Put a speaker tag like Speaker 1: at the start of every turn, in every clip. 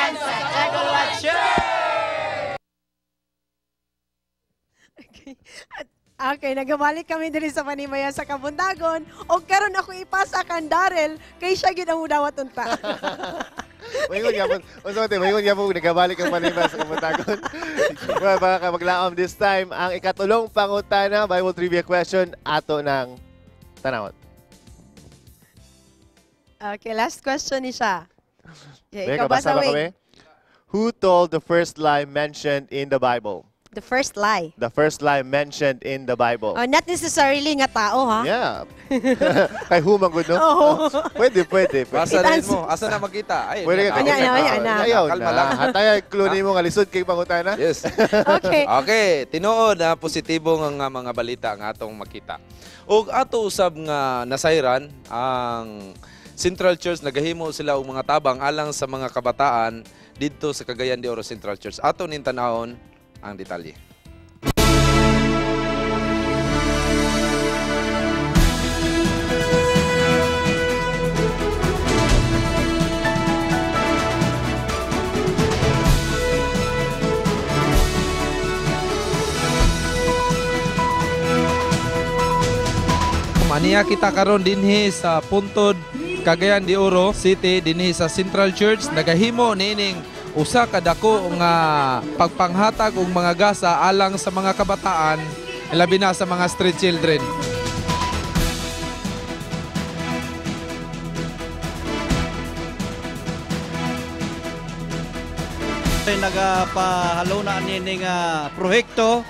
Speaker 1: Panimayan sa Eagle Church!
Speaker 2: Okay. Okay, nagabalik kami diri sa Panimaya sa Kabuntagon. O karon ako ipasa kan Darrell kay siya gid ang mudawat unta.
Speaker 3: Maingon gyapon. Unsa man te, maingon gyapon nagabalik ang Panimaya sa Kabuntagon. Well, baka maglaom this time ang ikatulong pangutana, Bible trivia question ato ng tanawon.
Speaker 2: Okay, last question ni siya. Okay,
Speaker 3: ikaw
Speaker 2: ikaw
Speaker 3: basa
Speaker 2: basa,
Speaker 3: ba
Speaker 2: Wing.
Speaker 3: kami? Who told the first lie mentioned in the Bible?
Speaker 2: The first lie.
Speaker 3: The first lie mentioned in the Bible.
Speaker 2: Oh, not necessarily nga tao, ha?
Speaker 3: Yeah. Kay who man gud, no?
Speaker 2: Oo.
Speaker 3: Pwede, pwede, pwede.
Speaker 4: Basa rin mo. Asa na makita? Ay,
Speaker 3: Pwede ka.
Speaker 2: Anya, anya, anya, na.
Speaker 3: Ayaw
Speaker 4: Kalma
Speaker 3: na.
Speaker 4: lang.
Speaker 3: Hatay, clue nimo nga lisod kay pangutana.
Speaker 4: Yes.
Speaker 2: Okay.
Speaker 4: Okay, tinuod na positibo nga mga balita nga atong makita. Ug ato usab nga nasayran ang Central Church, nagahimo sila og mga tabang alang sa mga kabataan didto sa Cagayan de Oro Central Church. Ato ning tan-awon ang detalye. Maniya kita karon dinhi sa Puntod, Cagayan de Oro City, dinhi sa Central Church, nagahimo niining usa ka dako nga pagpanghatag og mga gasa alang sa mga kabataan, labi na sa mga street children.
Speaker 5: Nagapahalo na nining proyekto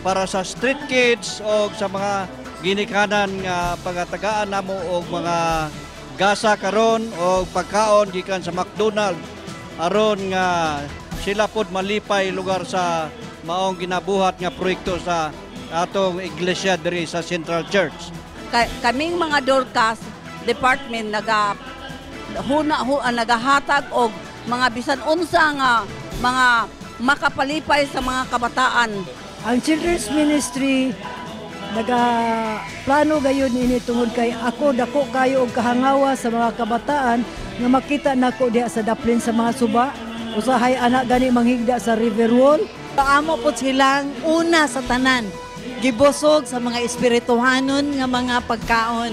Speaker 5: para sa street kids o sa mga ginikanan nga pagatagaan namo og mga gasa karon o pagkaon gikan sa McDonald aron nga sila pod malipay lugar sa maong ginabuhat nga proyekto sa atong iglesia diri sa Central Church.
Speaker 6: Kaming mga Dorcas department nagahatag og mga bisan unsa nga mga makapalipay sa mga kabataan.
Speaker 7: Ang Children's Ministry nagaplano gayon ini tungod kay ako dako kayo og kahangawa sa mga kabataan nga makita nako diha sa daplin sa mga suba, usahay anak gani manghigda sa river wall.
Speaker 8: Amo po silang una sa tanan, gibusog sa mga espirituhanon nga mga pagkaon.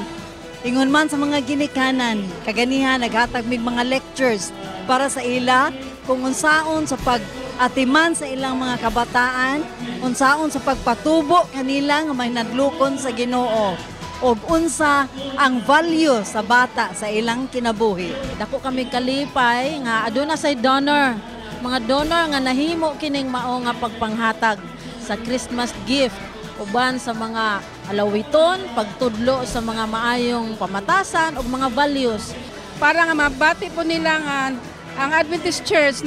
Speaker 8: Ingon man sa mga ginikanan, kaganihan naghatag mig mga lectures para sa ila kung unsaon sa pag-atiman sa ilang mga kabataan, unsaon sa pagpatubo kanila nga may nadlukon sa Ginoo, ug unsa ang value sa bata sa ilang kinabuhi.
Speaker 9: Dako kami kalipay nga aduna say donor, mga donor nga nahimo kining mao nga pagpanghatag sa Christmas gift uban sa mga alawiton, pagtudlo sa mga maayong pamatasan ug mga values.
Speaker 10: Para nga mabati po nila nga ang Adventist Church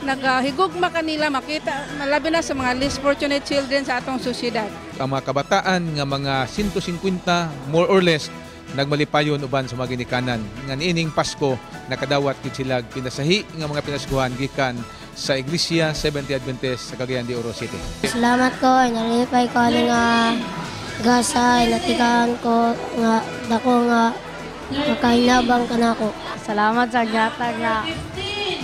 Speaker 10: nagahigugma kanila, makita malabi na sa mga least fortunate children sa atong sosyedad.
Speaker 11: Ang mga kabataan nga mga 150 more or less nagmalipayon uban sa mga ginikanan nga niining Pasko nakadawat gid sila pinasahi nga mga pinaskuhan gikan sa Iglesia Seventh-day Adventist sa Cagayan de Oro City.
Speaker 12: Salamat ko, nalipay ko ani nga gasa, natikaan ko nga dako nga makahinabang kanako.
Speaker 13: Salamat sa gatag nga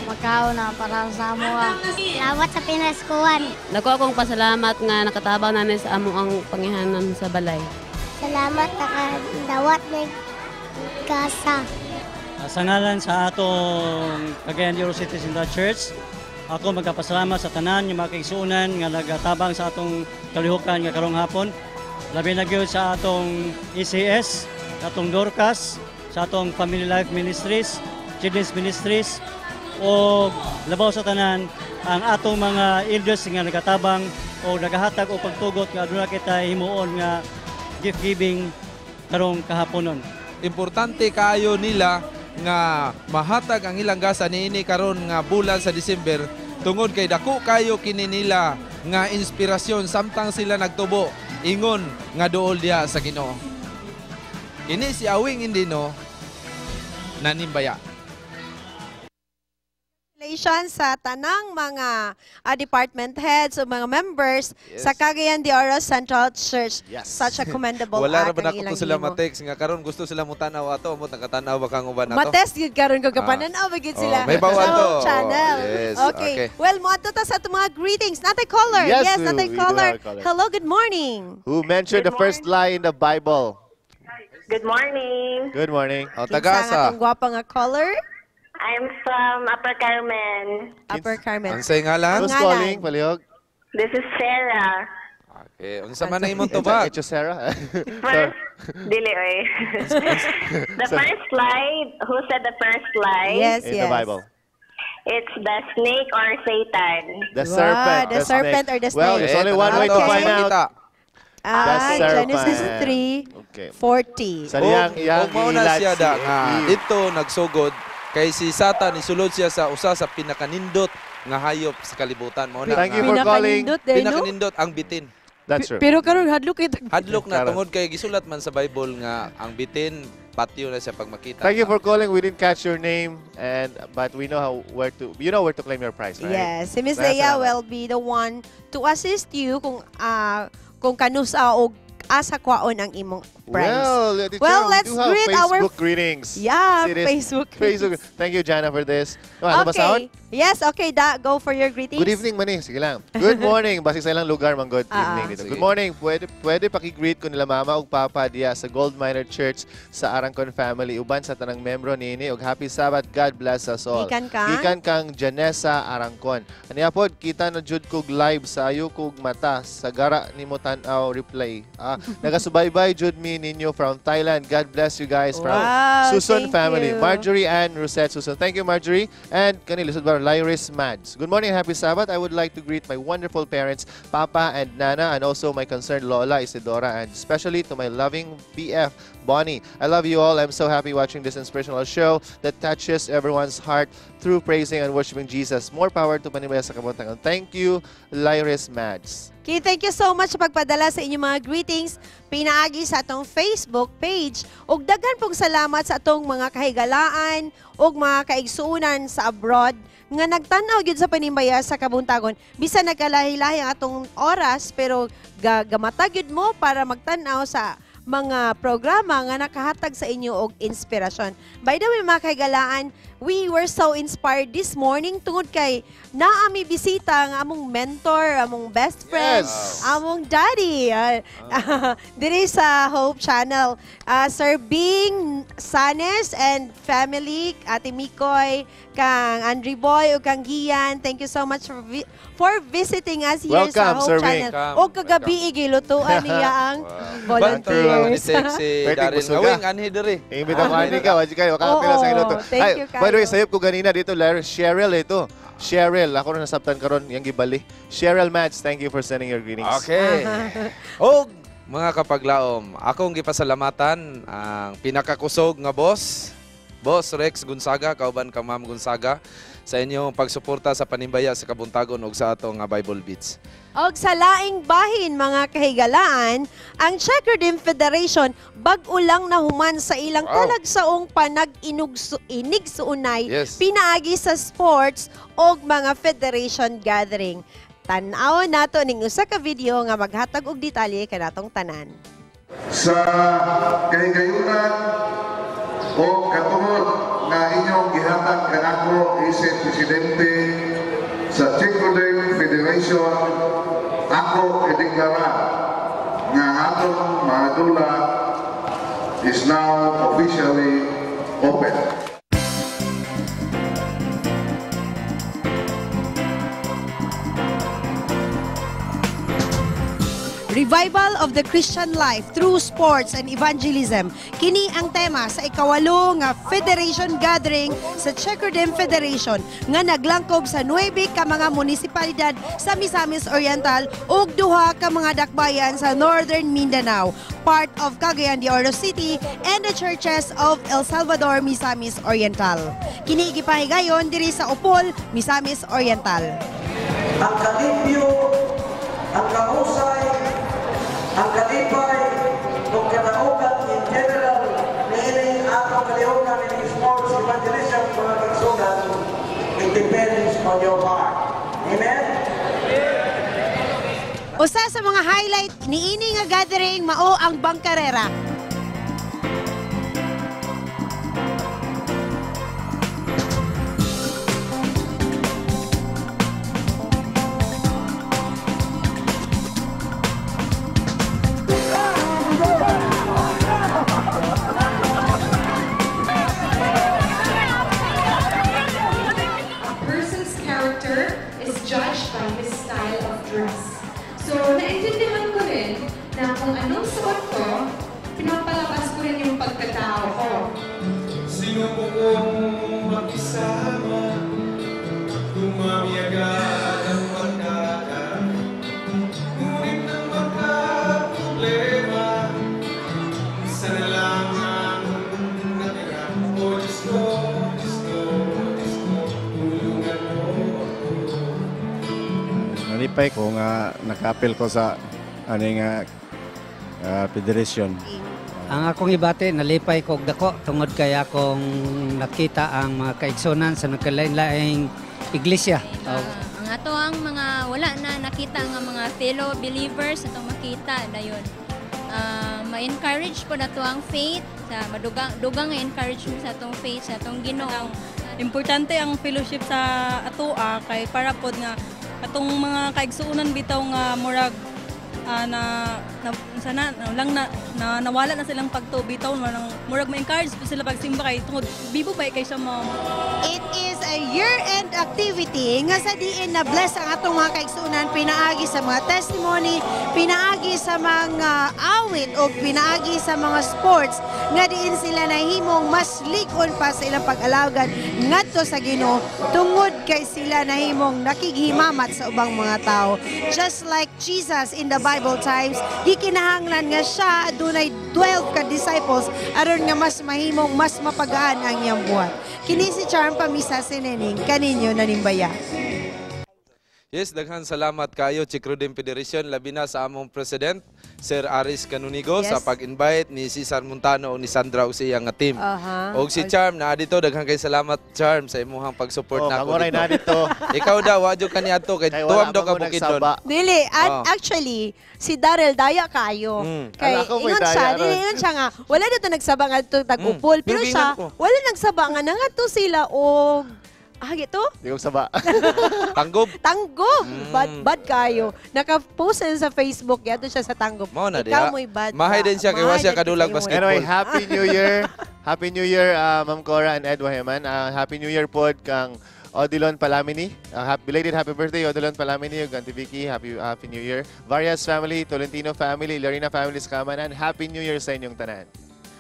Speaker 13: makaon na para sa amoa.
Speaker 12: Salamat sa pinaskuhan.
Speaker 14: Dako akong pasalamat nga nakatabang namin sa amo ang pangihanan sa balay.
Speaker 12: Salamat nakadawat ng gasa.
Speaker 15: Sa ngalan sa atong Cagayan de Oro City Central Church, ako magkapasalamat sa tanan nga mga kaigsuonan nga nagatabang sa atong kalihukan nga karong hapon. Labi na gyud sa atong ECS, sa atong Dorcas, sa atong Family Life Ministries, Children's Ministries, o labaw sa tanan ang atong mga elders nga nagatabang o nagahatag og pagtugot nga aduna kita himuon nga gift giving karong kahaponon.
Speaker 4: Importante kaayo nila nga mahatag ang ilang gasa niini karon nga bulan sa December tungod kay dako kayo kini nila nga inspirasyon samtang sila nagtubo ingon nga duol diha sa Ginoo. Kini si Awing Indino, nanimbaya.
Speaker 2: Congratulations sa tanang mga department heads o mga members sa Cagayan de Oro Central Church. Such a commendable
Speaker 4: Wala ra
Speaker 2: act
Speaker 4: ba
Speaker 2: ang
Speaker 4: na
Speaker 2: ilang
Speaker 4: ko sila
Speaker 2: gihimo.
Speaker 4: matext nga karon gusto sila mo tanaw ato mo nakatanaw ba kang uban ato?
Speaker 2: Matest gyud karon kung kapananaw ba gyud sila
Speaker 4: Oh, may bawal
Speaker 2: sa
Speaker 4: to.
Speaker 2: Hope Channel.
Speaker 4: Yes,
Speaker 2: Okay.
Speaker 4: okay.
Speaker 2: Well, moadto ta sa atong mga greetings. Natay caller.
Speaker 3: Yes,
Speaker 2: Yes, natay
Speaker 3: we do
Speaker 2: caller.
Speaker 3: have a caller.
Speaker 2: Hello, good morning.
Speaker 3: Who mentioned the first lie in the Bible?
Speaker 16: Good morning.
Speaker 3: Good morning.
Speaker 4: Oh,
Speaker 2: Kinsa ang atong gwapa nga caller?
Speaker 16: I'm from Upper Carmen.
Speaker 2: Upper Carmen.
Speaker 4: Unsay ngalan?
Speaker 3: Who's calling, Palihog?
Speaker 16: This is Sarah.
Speaker 4: Okay, unsa man na imong tubag?
Speaker 3: It's Sarah.
Speaker 16: First, dili oy. The first lie, who said the first lie?
Speaker 2: Yes,
Speaker 3: In the Bible.
Speaker 16: It's the snake or Satan.
Speaker 3: The serpent.
Speaker 2: The serpent
Speaker 3: snake.
Speaker 2: or the
Speaker 3: Well,
Speaker 2: snake.
Speaker 3: there's only one way to
Speaker 2: Okay.
Speaker 3: find out.
Speaker 2: Ah,
Speaker 3: The
Speaker 2: Genesis
Speaker 3: serpent.
Speaker 2: 3:40.
Speaker 3: Okay. Sa iyang iyang
Speaker 4: Og mao na
Speaker 3: giilat
Speaker 4: siya
Speaker 3: si
Speaker 4: da nga
Speaker 3: Eve.
Speaker 4: dito nagsugod kay si Satan isulod siya sa usa sa pinakanindot nga hayop sa kalibutan. Mao na
Speaker 3: Thank
Speaker 4: nga-
Speaker 3: you for calling.
Speaker 2: Pinakanindot eh, no?
Speaker 4: Pinakanindot ang bitin.
Speaker 3: That's true.
Speaker 2: Pero karon hadlok kita.
Speaker 4: Hadlok na
Speaker 3: Karon.
Speaker 4: tungod kay gisulat man sa Bible nga ang bitin patio na siya pag makita.
Speaker 3: Thank you for calling. We didn't catch your name, and but we know how where to you know where to claim your prize, right?
Speaker 2: Yes, si Miss
Speaker 3: Maraming
Speaker 2: Leia
Speaker 3: salamat.
Speaker 2: will be the one to assist you kung kanusa og asa kwaon ang imong prize.
Speaker 3: Well, teacher,
Speaker 2: Well,
Speaker 3: we
Speaker 2: let's
Speaker 3: do have
Speaker 2: greet our
Speaker 3: Facebook greetings.
Speaker 2: Yeah,
Speaker 3: See this?
Speaker 2: Facebook
Speaker 3: Facebook. Thank you, Jana, for this. Ano, basahon?
Speaker 2: Okay. Yes, okay, da go for your greetings.
Speaker 3: Good evening, mani. Sige lang. Good morning. Basig sa ilang lugar, man. Good evening dito.
Speaker 4: Sige.
Speaker 3: Good morning. Pwede paki-greet ko nila mama ug papa diya sa Gold Miner Church sa Arangkon family. Uban sa tanang membro niini ug happy Sabbath. God bless us all.
Speaker 2: Gikan kang?
Speaker 3: Gikan kang Janessa Arangkon. Aniya pod kita na jud kog live sa ayo kog mata sa gara nimo tan-aw replay. Nagasubaybay jud mi ninyo from Thailand. God bless you guys from
Speaker 2: Wow,
Speaker 3: Susan
Speaker 2: thank
Speaker 3: family.
Speaker 2: you.
Speaker 3: Marjorie Ann Rosette Susan. Thank you, Marjorie. And kani lisod ba Lyris Mads. Good morning and happy Sabbath. I would like to greet my wonderful parents, Papa and Nana, and also my concerned Lola Isidora, and especially to my loving BF, Bonnie. I love you all. I'm so happy watching this inspirational show that touches everyone's heart through praising and worshiping Jesus. More power to Panimbaya sa Kabuntagon. Thank you, Lyris Mads.
Speaker 2: Okay, thank you so much sa pagpadala sa inyong mga greetings pinaagi sa atong Facebook page. Ug daghan pong salamat sa atong mga kahigalaan ug mga kaigsuonan sa abroad nga nagtan-aw gyud sa Panimbaya sa Kabuntagon. Bisan nagkalahi-lahi ang atong oras pero gamata gyud mo para magtan-aw sa mga programa nga nakahatag sa inyo og inspirasyon. By the way, mga kahigalaan, we were so inspired this morning tungod kay naami bisita nga among mentor, among best friend, among daddy. Diri sa Hope Channel, Sir Bing Sanes and family, Ate Mikoy, kang Andre Boy ug kang Gian. Thank you so much for visiting us here
Speaker 3: Welcome,
Speaker 2: sa Hope
Speaker 3: Sir Bing.
Speaker 2: Channel. Og kagabi gilutuan niya ang volunteers.
Speaker 4: Si
Speaker 3: Pwede
Speaker 4: Daryl
Speaker 3: busuga.
Speaker 4: Ngawing, anhi diri.
Speaker 3: Imbit ako ani ka, wajik kayo, wakakapila sa iloto.
Speaker 2: Thank
Speaker 3: Ay,
Speaker 2: you,
Speaker 3: by the way,
Speaker 2: kayo.
Speaker 3: sayop ko ganina dito, Larry, Cheryl ito. Cheryl, ako na nasabtan karon yang gibali. Cheryl Mads, thank you for sending your greetings.
Speaker 4: Okay. Og mga kapaglaom, akong gipasalamatan ang pinakakusog nga boss, Boss Rex Gonzaga, kauban ka Ma'am Gonzaga, sa inyong pagsuporta sa Panimbaya sa Kabuntagon ug sa atong nga Bible Beats.
Speaker 2: Og sa laing bahin mga kahigalaan, ang Czech Redeem Federation bag-o lang nahuman sa ilang talagsaong panag-inigsuunay pinaagi sa sports og mga federation gathering. Tan-aw nato ning usa ka video nga maghatag og detalye kanatong tanan.
Speaker 17: Sa kahigayunan o katungod nga inyong gihatag kanako isip presidente sa Czech Redeem Federation, ako ideklara nga atong mga dula is now officially open.
Speaker 2: Revival of the Christian Life through Sports and Evangelism. Kini ang tema sa ikawalo nga Federation Gathering sa Czech Redeem Federation nga naglangkob sa 9 ka mga munisipalidad sa Misamis Oriental ug duha ka mga dakbayan sa Northern Mindanao, part of Cagayan de Oro City and the churches of El Salvador, Misamis Oriental. Kini gipahigayon diri sa Upol, Misamis Oriental.
Speaker 18: Ang kalipyo, ang kahusay, ang kalipay, kung kanaugan in general, niining atong kalihukan in sports evangelism mga kaigsuonan, it depends
Speaker 2: Usa sa mga highlight niini nga gathering mao ang bangkarera.
Speaker 19: A person's character is judged by his style of dress. So, naintindihan ko rin na kung anong suot ko, pinapalabas ko rin yung pagkatao ko.
Speaker 20: Sinubo kong makisama, dumami agad ang barkada. Ngunit nang magka-problema, isa na lang ang natira. O Diyos ko, Diyos ko, Diyos ko, tulungan mo ako.
Speaker 21: Nalipay ko nga nakaapil ko sa ani nga federation.
Speaker 22: Ang akong ibati, nalipay ko og dako tungod kay akong nakita ang mga kaigsunan sa nagkalain-laing iglesia.
Speaker 23: Ang ato ang mga wala na nakita nga mga fellow believers atong makita dayon. Ma-encourage po nato ang faith sa madugang dugang nga encouragement sa atong faith sa atong Ginoo.
Speaker 24: Importante ang fellowship sa atoa kay para pod nga atong mga kaigsuonan bitaw nga murag na, na sana na, lang na, na nawala na silang pagtuo bitaw murag ma-encourage po sila pagsimba kay tungod bibo ba kay siya ma'am.
Speaker 2: It is a year-end activity nga sa diin na bless ang atong mga kaigsuonan pinaagi sa mga testimony, pinaagi sa mga awit o pinaagi sa mga sports nga diin sila nahimong mas lig-on pa sa ilang pag-alagad ngadto sa Ginoo tungod kay sila nahimong nakighimamat sa ubang mga tao. Just like Jesus in the Bible times, gikinahanglan nga siya adunay 12 ka disciples aron nga mas mahimong mas mapagaan ang iyang buhat. Kini si Charm Pamisa Sinening, kaninyo nanimbaya.
Speaker 4: Yes, daghan salamat kayo Chicrodem Federation, labi na sa among president Sir Aris Canonigo sa pag-invite ni Cesar Montano o ni Sandra o sa iyang nga team. Og si Charm na dito, daghan kay salamat Charm sa imuhang pag-support
Speaker 3: Oh,
Speaker 4: nako
Speaker 3: kamo ray
Speaker 4: dito.
Speaker 3: na dito.
Speaker 4: Ikaw daw, wa jud kaniadto kay
Speaker 3: Kay wala
Speaker 4: tuwam daw
Speaker 3: pa
Speaker 4: ka
Speaker 3: mo
Speaker 4: Bukidnon.
Speaker 3: nagsaba.
Speaker 2: Dili, and actually, si Daryl daya kayo. Kay
Speaker 3: Ala ko, may
Speaker 2: ingon
Speaker 3: daya
Speaker 2: siya,
Speaker 3: ron.
Speaker 2: dili ingon siya nga, wala na to nagsaba nga to tag-upol, pero
Speaker 4: Pero
Speaker 2: siya
Speaker 4: giingon ko.
Speaker 2: wala nagsaba nga nangadto sila og gito?
Speaker 3: Di ko saba.
Speaker 4: Tanggob.
Speaker 2: Tanggob. Bad bad kayo. Naka-post na sa Facebook, yato siya sa Tanggob.
Speaker 4: Mao na
Speaker 2: Ikaw
Speaker 4: diha.
Speaker 2: mo'y bad.
Speaker 4: Mahay din siya kay wa
Speaker 2: Mahay
Speaker 4: siya
Speaker 2: din
Speaker 4: kadulag
Speaker 2: sa imo.
Speaker 4: basketball.
Speaker 3: Anyway, Happy New Year. Happy New Year, Ma'am Cora and Ed Waheman. Happy New Year pod kang Odilon Palamini. Belated happy birthday, Odilon Palamini, ug Auntie Vicky. Happy Happy New Year. Varias family, Tolentino family, Lorena family sa Kamanan. Happy New Year sa inyong tanan.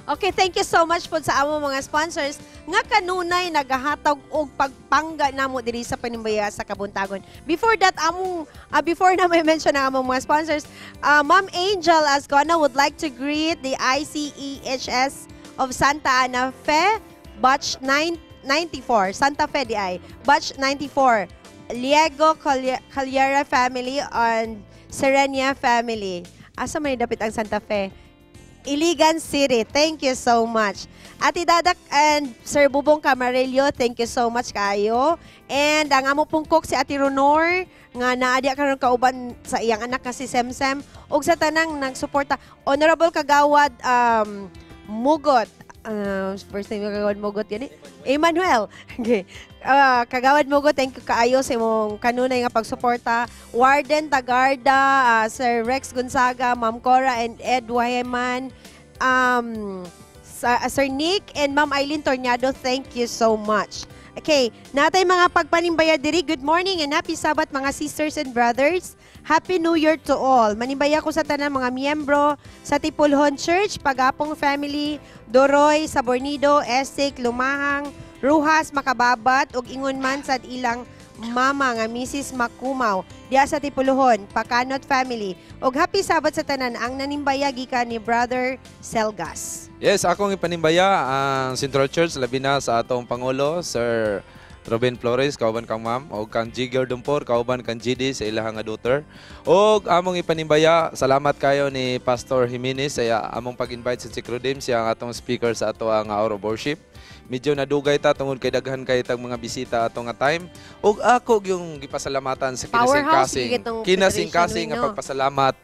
Speaker 2: Okay, thank you so much po sa among mga sponsors nga kanunay nagahatag og pagpangga namo diri sa Panimbaya sa Kabuntagon. Before that, among before na may mention ang among mga sponsors, Ma'am Angel Ascona would like to greet the ICEHS of Santa Ana Fe Batch 994, Santa Fe di ay, Batch 94, Liego Cagliara family and Serenia family. Asa may dapit ang Santa Fe? Iligan City. Thank you so much. Ate Dadak and Sir Bubong Camarillo, thank you so much kayo. And ang amo pong cook si Ate Ronor nga naadya karon kauban sa iyang anak nga si Semsem ug sa tanang nagsuporta Honorable Kagawad Mugot. First name Kagawad Mugot gani? Emmanuel. Okay. Kagawad Mugot, thank you kaayo sa imong kanunay nga pagsuporta. Warden Tagarda, Sir Rex Gonzaga, Ma'am Cora and Ed Waheman, Sir Nick and Ma'am Eileen Tornado, thank you so much. Okay, natay mga pagpanimbaya diri. Good morning and happy Sabbath mga sisters and brothers. Happy New Year to all. Manimbaya ko sa tanan mga miyembro sa Tipulhon Church, Pagapong Family, Doroy, Sabornido, Esik, Lumahang, Ruhas, Makababat, ug ingon man sa ilang mama nga Mrs. Makumaw diya sa Tipuluhon, Pakanot family. Ug happy Sabbath sa tanan ang nanimbaya gikan ni Brother Selgas.
Speaker 4: Yes, akong ipanimbaya ang Central Church labi na sa atong pangulo Sir Ruben Flores kauban kang ma'am og kang Jigger Dumpor kauban kang GD sa ilahang nga daughter. Og among ipanimbaya, salamat kayo ni Pastor Jimenez sa among pag-invite sa Chikrodim, siya ang atong speaker sa ato ang hour of worship. Medyo nadugay ta tungod kay daghan kay tag mga bisita ato nga time. Og ako yung gipasalamatan sa
Speaker 2: Powerhouse
Speaker 4: kinasingkasing
Speaker 2: gyud itong
Speaker 4: kinasingkasing
Speaker 2: Federation
Speaker 4: nga
Speaker 2: Wing, no?
Speaker 4: pagpasalamat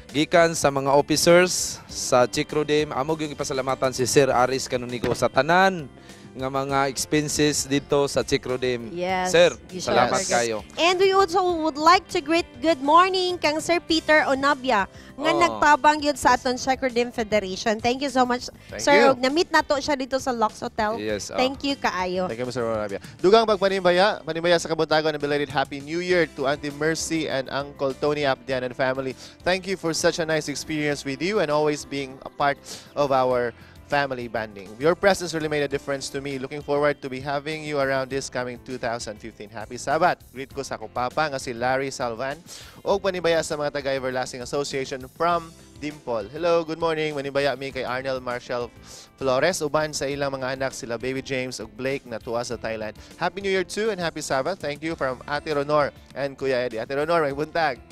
Speaker 4: gikan sa mga officers sa Chikrodim. Amo gyud gipasalamatan si Sir Aris Canonigo sa tanan nga mga expenses dito sa Chikrodim.
Speaker 2: Yes.
Speaker 4: Sir,
Speaker 2: You
Speaker 4: salamat
Speaker 2: sure.
Speaker 4: kayo.
Speaker 2: And we also would like to greet good morning kang Sir Peter Onabia nga
Speaker 4: Oh.
Speaker 2: nagtabang yun sa aton Chikrodim Federation. Thank you so much,
Speaker 3: Thank
Speaker 2: sir.
Speaker 3: you.
Speaker 2: Og Na-meet na to siya dito sa Lux Hotel.
Speaker 4: Yes, oh.
Speaker 2: Thank you kaayo.
Speaker 3: Thank you, Mr. Ronabia. Dugang pagpanimbaya, panimbaya sa Kabuntagon and belated Happy New Year to Auntie Mercy and Uncle Tony Abdian and family. Thank you for such a nice experience with you and always being a part of our family banding. Your presence really made a difference to me. Looking forward to be having you around this coming 2015. Happy Sabbath. Greet ko sa akong papa nga si Larry Salvan og panimbaya sa mga taga Everlasting Association from Dimple. Hello, good morning. Manimbaya mi kay Arnel Marshall Flores uban sa ilang mga anak sila Baby James ug Blake na tuwa sa Thailand. Happy New Year too and happy Sabbath. Thank you from Ate Ronor and Kuya Eddie. Ate Ronor, may buntag.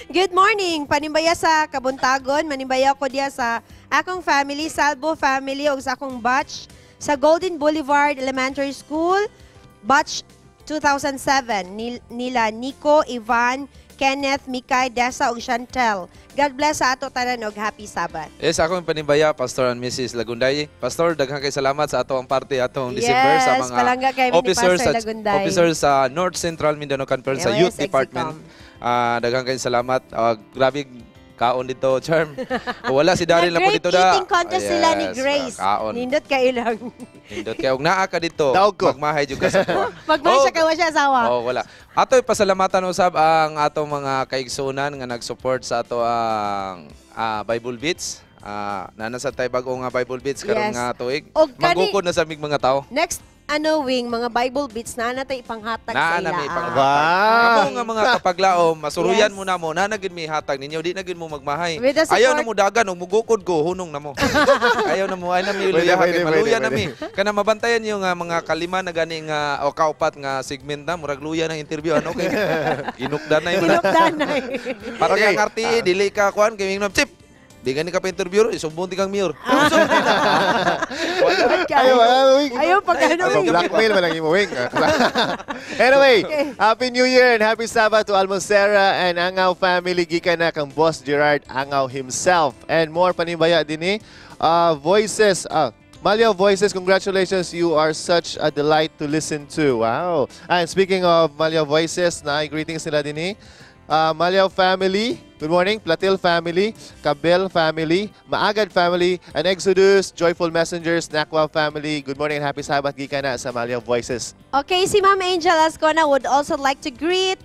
Speaker 2: Good morning. Panimbaya sa Kabuntagon, manimbaya ko diya sa akong family, Salvo family ug sa akong batch sa Golden Boulevard Elementary School, batch 2007 nila Nico, Ivan, Kenneth, Mikay, Desa ug Chantel. God bless sa ato tanan og happy Sabbath.
Speaker 4: Yes, ako yung panimbaya, Pastor and Mrs. Lagunday. Pastor, daghang kay salamat sa ato ang party atong December sa
Speaker 2: Yes,
Speaker 4: mga
Speaker 2: palangga kay mi ni
Speaker 4: officers
Speaker 2: Pastor
Speaker 4: sa
Speaker 2: Lagunday.
Speaker 4: officers sa North Central Mindanao Conference sa
Speaker 2: Yes,
Speaker 4: Youth Department. Daghang kay salamat. Grabe kaon dito, Charm. Wala si Daryl na po
Speaker 2: Great
Speaker 4: dito da.
Speaker 2: eating contest sila ni
Speaker 4: Yes,
Speaker 2: Grace.
Speaker 4: Kaon.
Speaker 2: Nindot kay ilang.
Speaker 4: Nindot kay og naa ka dito. Magmahay jud ka sa tuwa.
Speaker 2: Magmay siya kay wa siya asawa.
Speaker 4: Oh, wala. Ato pasalamatan usab ang atong mga kaigsuonan nga nag-support sa ato ang Bible Beats. Nana sa tay bag-o nga Bible Beats karon nga tuig.
Speaker 2: Og kani-
Speaker 4: Manggukod na sa mig mga tao.
Speaker 2: Next ano wing mga Bible beats na natay ipanghatag sa
Speaker 4: Naa
Speaker 2: ila.
Speaker 4: na may
Speaker 2: Ah.
Speaker 4: panghatag. Kamo nga mga kapaglao, masuruyan
Speaker 2: Yes.
Speaker 4: mo na mo, na na gid may hatag ninyo, di na gid mo magmahay.
Speaker 2: With the support-
Speaker 4: Ayaw na mo dagan og mugukod ko, hunong na mo. Ayaw na mo, ay na mi
Speaker 3: Pwede,
Speaker 4: luya
Speaker 3: pwede,
Speaker 4: kay maluya
Speaker 3: pwede,
Speaker 4: na mi. Kana mabantayan yung mga kalima na gani nga o kaupat nga segment na murag luya ng interview ano kay ginukdanay mo na.
Speaker 2: Ginukdanay.
Speaker 4: Pati ang RTE, dili ka kuan kay mingnom chip. Di gani ka pa interview, isumbong ti kang mayor.
Speaker 3: Ayaw, wing.
Speaker 2: Ayaw pag ano,
Speaker 3: Ayaw,
Speaker 2: wing.
Speaker 3: blackmail man lang imo, wing. Anyway, Happy New Year and Happy Sabbath to Almocera and Angaw family. Gikan na kang Boss Gerard Angaw himself. And more panimbaya din eh. Voices, Malio Voices, congratulations. You are such a delight to listen to. Wow. And speaking of Malio Voices, na greetings nila din eh. Malio family, good morning. Platil family, Cabel family, Maagad family, and Exodus, Joyful Messengers, Nakwa family. Good morning and happy Sabbath. Gikan na sa Malio Voices.
Speaker 2: Okay, si Ma'am Angel Ascona would also like to greet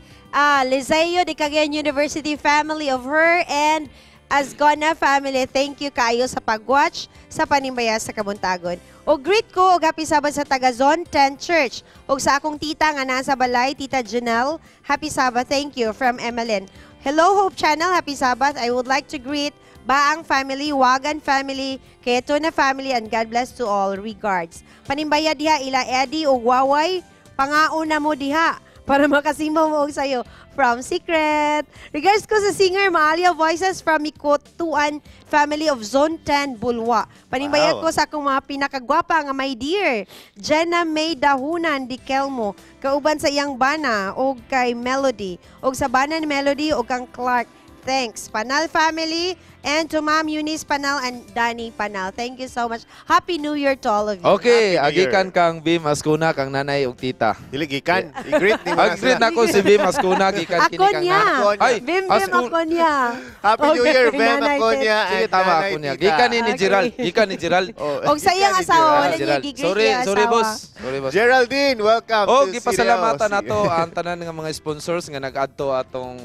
Speaker 2: Liceo de Cagayan University family of her and Ascona family. Thank you kayo sa pag-watch sa Panimbaya sa Kabuntagon. O greet ko og happy Sabbath sa taga Zone 10 Church. Og sa akong tita nga nasa balay, Tita Janelle. Happy Sabbath. Thank you from Emmeline. Hello Hope Channel, happy Sabbath. I would like to greet Baang family, Wagan family, Ketona family, and God bless to all. Regards. Panimbaya diha ila Eddie ug Waway, pangaon na mo diha para makasimba mo og sayo from Secret. Regards ko sa singer Maalia Voices from Ikotuan family of Zone 10 Bulwa. Panimbaya ko sa akong mga pinakagwapa nga my dear, Jenna May Dahunan di Kelmo, kauban sa iyang bana og kay Melody, og sa bana ni Melody og kang Clark. Thanks. Panal family and to Ma'am Eunice Panal and Danny Panal. Thank you so much. Happy New Year to all of you.
Speaker 4: Okay,
Speaker 3: Happy New
Speaker 4: agikan kang Bim Ascuna kang nanay ug tita.
Speaker 3: Dili gikan. I-greet ni mo na
Speaker 4: Ag-greet
Speaker 3: sila.
Speaker 4: nako si Bim Ascuna gikan
Speaker 2: Ako
Speaker 4: kini kang
Speaker 2: niya.
Speaker 4: nanay. Ay,
Speaker 2: Bim Bim ako niya.
Speaker 3: Happy New Year, Bem
Speaker 2: Nanay
Speaker 3: Aconia
Speaker 4: Sige,
Speaker 3: and
Speaker 4: tama
Speaker 3: Nanay
Speaker 4: ako niya.
Speaker 3: Tita.
Speaker 4: Gikan ni
Speaker 2: Okay.
Speaker 4: Gerald. Gikan ni Gerald.
Speaker 2: Og sa iyang asawa, wala niya
Speaker 4: Gerald.
Speaker 2: gi-greet
Speaker 4: Sorry,
Speaker 2: iya
Speaker 4: sorry
Speaker 2: asawa.
Speaker 4: boss. Sorry boss.
Speaker 3: Geraldine, welcome
Speaker 4: Oh,
Speaker 3: to
Speaker 4: gipasalamatan
Speaker 3: CDO.
Speaker 4: nato ang tanan nga mga sponsors nga nag-adto atong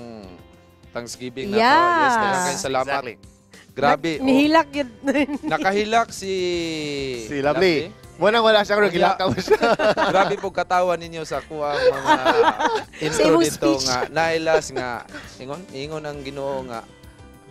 Speaker 4: Thanksgiving nato.
Speaker 2: Yeah.
Speaker 4: Yes, daghang kayong salamat.
Speaker 3: Exactly.
Speaker 4: Grabe. Oh.
Speaker 2: Nihilak yun.
Speaker 4: Nakahilak si
Speaker 3: Si Lovely. Munang wala siya, pero
Speaker 4: Unya.
Speaker 3: gilakaw siya.
Speaker 4: Grabe po katawa ninyo sa kuang mga
Speaker 2: Sa
Speaker 4: intro
Speaker 2: imong
Speaker 4: dito
Speaker 2: speech.
Speaker 4: nga nailas nga ingon ingon ang Ginoo nga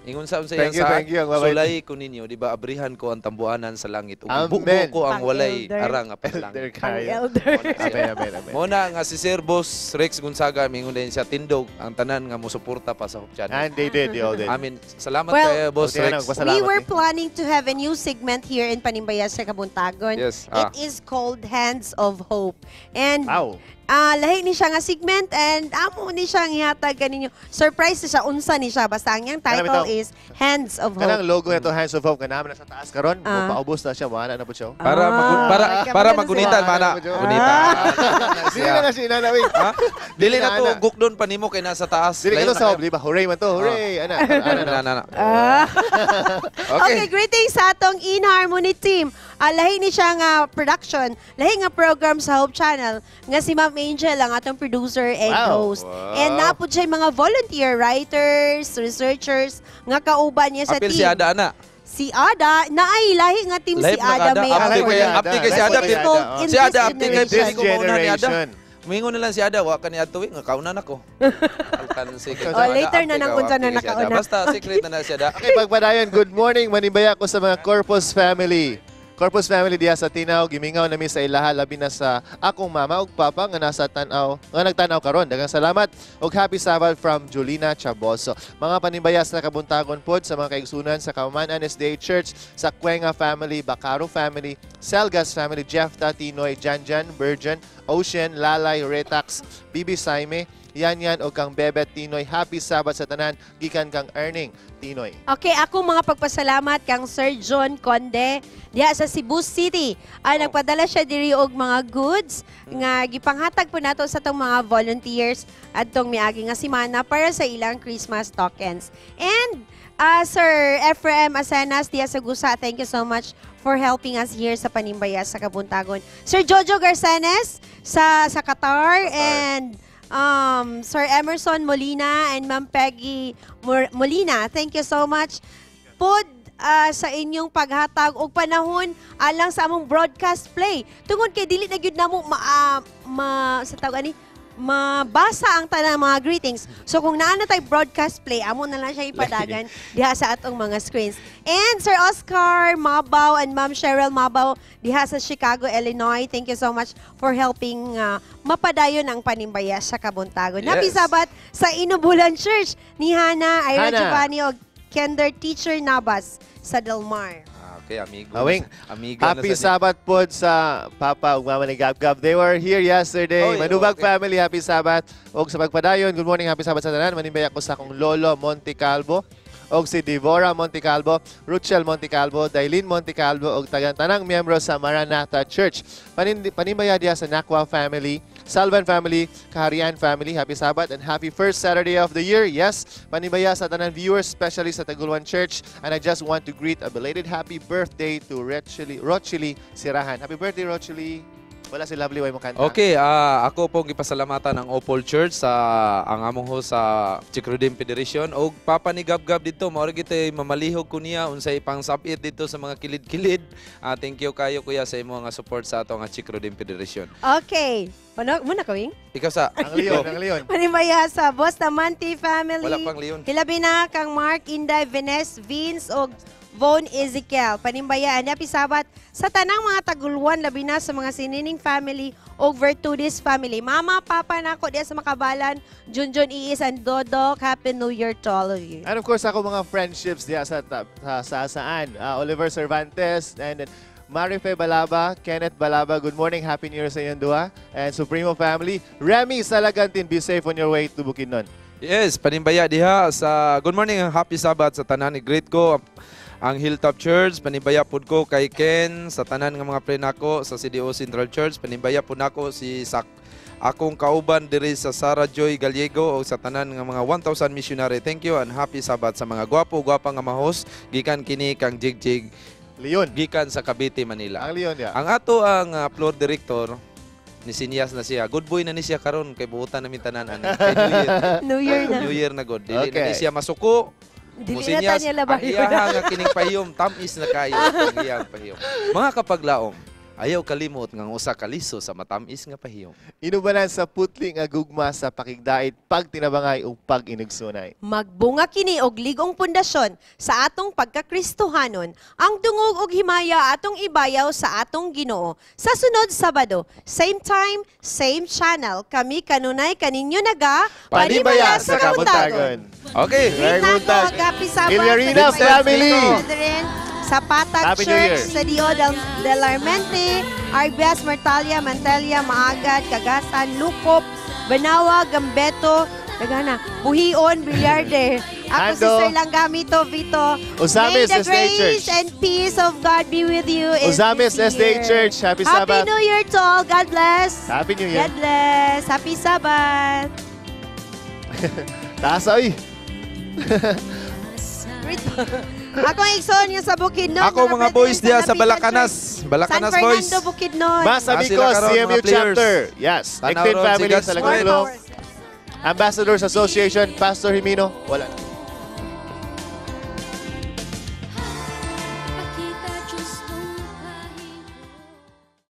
Speaker 4: Ingon sa unsa iyang
Speaker 3: Thank you,
Speaker 4: saad,
Speaker 3: thank you, ang mabait.
Speaker 4: Sulay ko ninyo, di ba, abrihan ko ang tambuanan sa langit. Ug
Speaker 3: Amen.
Speaker 4: bubo ko ang walay
Speaker 3: Pang-elder.
Speaker 4: arang nga panalangin.
Speaker 3: Elder kayo. Pang-elder. Amen, amen, amen.
Speaker 4: Mo na nga si Sir Boss Rex Gonzaga mingon din siya tindog ang tanan nga mosuporta pa sa Hope Channel.
Speaker 3: And they did, they all did.
Speaker 4: Amin. Salamat
Speaker 2: Well,
Speaker 4: kay Boss
Speaker 3: Okay,
Speaker 4: Rex.
Speaker 2: We were planning to have a new segment here in Panimbaya sa Kabuntagon.
Speaker 4: Yes, ah.
Speaker 2: It is called Hands of Hope. And
Speaker 3: Wow.
Speaker 2: Lahi ni siya nga segment and amo ni siya ang ihatag kaninyo. Surprise ni siya unsa ni siya basta ang iyang
Speaker 3: Kanang
Speaker 2: title
Speaker 3: bitaw.
Speaker 2: is Hands of Hope.
Speaker 3: Kanang logo nito, Hands of Hope, kanang na sa taas karon,
Speaker 2: Ah.
Speaker 3: paubos na siya, wala na po siya.
Speaker 4: Para para magunitan mana. Gunitan.
Speaker 3: Dili na na siya inanawi.
Speaker 4: Ha? Dili na to
Speaker 3: Ana.
Speaker 4: gukdon pa nimo kay nasa taas.
Speaker 3: Dili
Speaker 4: Layo
Speaker 3: ka to
Speaker 4: na
Speaker 3: sa
Speaker 4: kayo.
Speaker 3: Hope, di ba? Hooray man to, hooray. Ana, ana,
Speaker 4: Ana, ana, ana.
Speaker 2: Ah. Okay. Greetings sa atong In Harmony team. Lahi ni siya nga production, lahi nga program sa Hope Channel nga si Ma'am Angel ang atong producer and
Speaker 3: Wow.
Speaker 2: host.
Speaker 4: Wow.
Speaker 2: And napod siya yung mga volunteer writers, researchers nga kauban niya sa
Speaker 4: Apil
Speaker 2: team.
Speaker 4: si Ada ana.
Speaker 2: Si Ada, naay lahi nga team
Speaker 4: Lahi
Speaker 2: si Ada
Speaker 4: na
Speaker 2: may
Speaker 4: ka, Ada. Apti kay apti kay si Ada.
Speaker 2: It's called In
Speaker 4: Si Ada
Speaker 2: This
Speaker 4: apti kay
Speaker 2: Generation.
Speaker 4: pili ko mauna ni Ada.
Speaker 3: Generation.
Speaker 4: Mingon na lang si Ada, wa ka ni Adto eh, nga kauna na ko. Altan si kay
Speaker 2: Oh,
Speaker 4: Ada,
Speaker 2: later na
Speaker 4: apti
Speaker 2: nang
Speaker 4: ka,
Speaker 2: unsa
Speaker 4: apti
Speaker 2: na
Speaker 4: kay si Ada.
Speaker 2: nakauna.
Speaker 4: Basta secret na na si Ada.
Speaker 3: Okay, pagpadayon, good morning. Manimbaya ko sa mga Corpus family. Corpus family diha sa Tinaw, gimingaw nami sa ilaha labi na sa akong mama ug papa nga nasa tan-aw, nga nagtan-aw karon. Daghang salamat ug happy Sabbath from Julina Chaboso. Mga panimbaya sa Kabuntagon pod sa mga kaigsunan sa Kaumanan SDA Church, sa Cuenga family, Bacaro family, Selgas family, Jeff Tinoy, Janjan, Virgin, Ocean, Lalay, Retax, Bibi Saime, Yan Yan o kang Bebet Tinoy. Happy Sabbath sa tanan gikan kang Earning Tinoy.
Speaker 2: Okay, ako mga pagpasalamat kang Sir John Conde diha sa Cebu City. Ay nagpadala siya diri og mga goods nga gipanghatag po nato sa tong mga volunteers adtong miagi nga semana para sa ilang Christmas tokens. And Sir Ephraim Asenas diha sa Gusa, thank you so much for helping us here sa Panimbaya sa Kabuntagon. Sir Jojo Garcenes sa Qatar and Sir Emerson Molina and Ma'am Peggy Molina, thank you so much pod sa inyong paghatag og panahon alang sa among broadcast play. Tungod kay dili na gyud namo ma sa tawag ani mabasa ang tanang mga greetings. So kung naa na tay broadcast play, amo na lang siya ipadagan diha sa atong mga screens. And Sir Oscar Mabaw and Ma'am Cheryl Mabaw diha sa Chicago, Illinois, thank you so much for helping mapadayon ang panimbaya sa Kabuntagon. Happy
Speaker 4: Yes.
Speaker 2: Sabat sa Inubulan Church ni Hana, Ira
Speaker 3: Hana.
Speaker 2: Giovanni og Kender Teacher Nabas sa Del Mar.
Speaker 4: Okay, amigo.
Speaker 3: Awing.
Speaker 4: Amiga
Speaker 3: Happy
Speaker 4: na sa
Speaker 3: Sabbath pod sa Papa ug Mama ni Gab Gab. They were here yesterday.
Speaker 4: Oy,
Speaker 3: Manubag
Speaker 4: okay.
Speaker 3: family, happy Sabbath. Og sa pagpadayon, good morning, happy Sabbath sa tanan. Manimbaya ko sa akong lolo Monte Calvo og si Devora Monte Calvo, Ruchel Monte Calvo, Dailin Monte Calvo og tagan-tanang miyembro sa Maranatha Church. Panimbaya diha sa Nakwa family, Salvan family, Kaharian family. Happy Sabbath and happy first Saturday of the year. Yes, panimbaya sa tanan viewers, especially sa Taguluan Church. And I just want to greet a belated happy birthday to Rochely Sirahan. Happy birthday, Rochely. Wala si Lovely, way mo kanta.
Speaker 4: Okay, ako pong gipasalamatan ang Opol Church sa ang among host sa Chikrudim Federation og papa ni Gab Gab dito mao ra gyud mamalihog ko niya unsay pang sabit dito sa mga kilid-kilid. Thank you kayo kuya sa imo nga support sa ato nga Chikrudim Federation.
Speaker 2: Okay. Ano, muna kawing?
Speaker 4: Ikaw sa
Speaker 3: Ang leon, ang leon.
Speaker 2: Panimbaya sa Bustamante family.
Speaker 4: Wala pang leon.
Speaker 2: Hilabi na kang Mark, Inday, Venes, Vince, og Von Ezekiel. Panimbaya, and happy Sabat sa tanang mga taguluan, labi na sa mga Sinining family o Virtudes family. Mama, Papa nako diya sa Makabalan, Junjun, Iis, and Dodok. Happy New Year to all of you.
Speaker 3: And of course, ako mga friendships diya sa, sa saan. Oliver Cervantes and then Marife Balaba, Kenneth Balaba, good morning, Happy New Year sa inyong duha. And Supremo family, Remy Salagantin, be safe on your way to Bukidnon.
Speaker 4: Yes, panimbaya diha sa good morning, happy Sabbath sa tanan. I-greet ko ang Hilltop Church, panimbaya pud ko kay Ken sa tanan nga mga pre nako sa CDO Central Church, panimbaya pud nako si sak akong kauban diri sa Sara Joy Gallego o sa tanan nga mga 1,000 missionary. Thank you and happy Sabbath sa mga gwapo-gwapa nga mahos gikan kini kang Jigjig
Speaker 3: Leon
Speaker 4: gikan sa Cavite, Manila.
Speaker 3: Ang Leon ya.
Speaker 4: Ang ato ang floor director ni Sinyas na siya. Good boy na ni siya karon kay buotan nami tanan ani. Kay New Year.
Speaker 2: New Year na.
Speaker 4: New Year na god. Dili na
Speaker 3: Okay.
Speaker 4: ni siya masuko.
Speaker 2: Dili na
Speaker 4: Musinyas,
Speaker 2: ta niya labayon.
Speaker 4: ang iyaha nga kining pahiyom, tamis na kayo ang iyang pahiyom. Mga kapaglaom, Ayaw kalimot nga ang usa ka liso sa matamis nga pahiyom.
Speaker 3: Inubanan sa putli nga gugma sa pakigdait, pagtinabangay ug pag-inugsunay.
Speaker 2: Magbunga kini og ligong pundasyon sa atong pagkakristohanon. Ang dungog og himaya atong ibayaw sa atong Ginoo. Sa sunod Sabado, same time, same channel. Kami kanunay kaninyo naga
Speaker 3: Panibaya sa kabuntagon.
Speaker 4: Okay.
Speaker 2: Greet nako, Happy Sabbath.
Speaker 3: Illarina
Speaker 2: sa mga
Speaker 3: family.
Speaker 2: brethren, sa Patag
Speaker 3: Happy New Year.
Speaker 2: Church, sa Dio del Armente, Arbias, Martalia, Mantelia, Maagad, Kagasan, Lukop, Banawa, Gambeto, Dagana, Buhion, Billarde. Ako si
Speaker 3: Ando.
Speaker 2: Sir Langgamito, Vito.
Speaker 3: Ozamis
Speaker 2: May the
Speaker 3: SDA
Speaker 2: grace
Speaker 3: Church.
Speaker 2: and peace of God be with you in
Speaker 3: Ozamis
Speaker 2: this
Speaker 3: SDA
Speaker 2: year.
Speaker 3: Church. Happy
Speaker 2: Happy
Speaker 3: Sabbath.
Speaker 2: New Year to all. God bless.
Speaker 3: Happy New Year.
Speaker 2: God bless. Happy Sabbath.
Speaker 3: Taas oy.
Speaker 2: Ako ang igsoon nga sa Bukidnon.
Speaker 4: Ako mga boys diya sa Balakanas. Balakanas
Speaker 2: San
Speaker 4: boys.
Speaker 2: Fernando, Bukidnon.
Speaker 3: Mas
Speaker 4: Ah, sila
Speaker 3: Amigos,
Speaker 4: karon,
Speaker 3: CMU
Speaker 4: mga players.
Speaker 3: chapter. Yes.
Speaker 4: Tanaw
Speaker 3: Ekpin
Speaker 4: ron si
Speaker 3: family
Speaker 4: God's
Speaker 3: sa
Speaker 4: More
Speaker 3: Lagulong. Ambassadors Association, Pastor Jimino. Wala.